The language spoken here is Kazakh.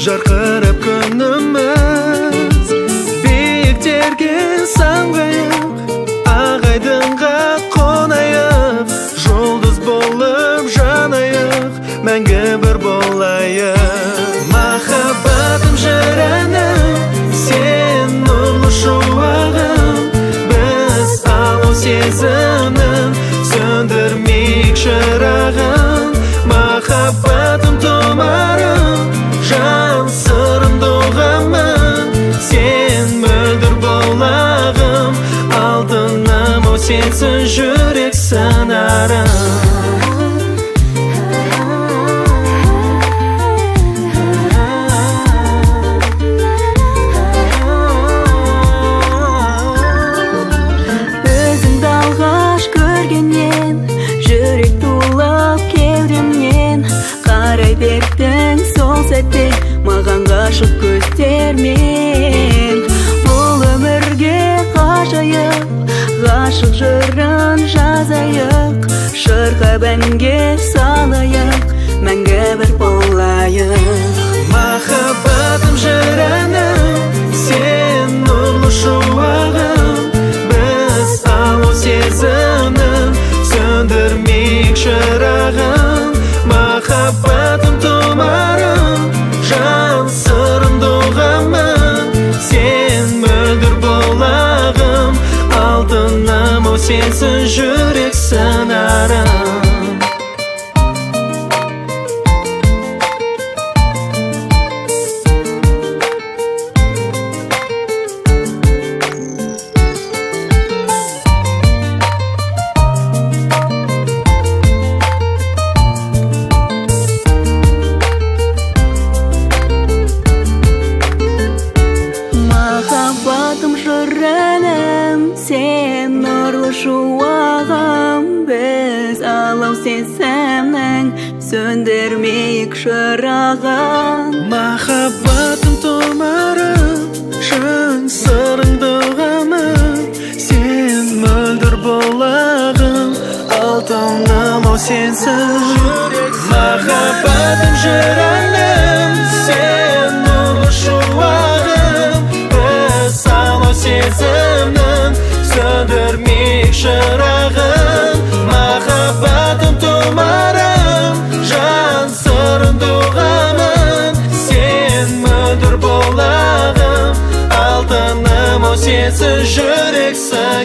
жарқырап күніміз. Биіктерге самғайық, ақ айдынға қонайық, жұлдыз болып жанайық, мәңгі бір болайық. Махаббатым жыр әнім, сен нұрлы шуағым, біз алау сезімнің сөндірмейік шырағын. Махаббатым тұмарым, жан сырымды ұғамын, сен мөлдір бұлағым, алтыным ау сенсің жүрек сыңарым. Өзіңді алғаш көргеннен жүрек тулап кеудемнен, қарай бердің сол сәтте маған ғашық көздермен. Бұл өмірге ғажайып ғашық жырын жазайық, шырқап әнге салайық, мәңгі бір болайық. Махаббатым жыр әнім, сен нұрлы шуағым, біз алау сезімнің сөндірмейік шырағын. Махаббатым тұмарым, жан сырымды ұғамын, сен мөлдір бұлағым, алтыным ау сенсің жүрек сыңарым. Махаббатым жыр әнім, сен нұрлы шуағым, біз алау сезімнің сөндірмейік шырағын. Махаббатым тұмарым, жан сырыңды ұғамын, сен мөлдір бұлағым, алтыным ау сенсің. Махаббатым жыр әнім, сен нұрлы шуағым, біз алау сезімнің сөндірмейік шырағын. Махаббатым тұмарым, жан сырыңды ұғамын, сен мөлдір бұлағым, алтыным ау сенсің жүрек сырым.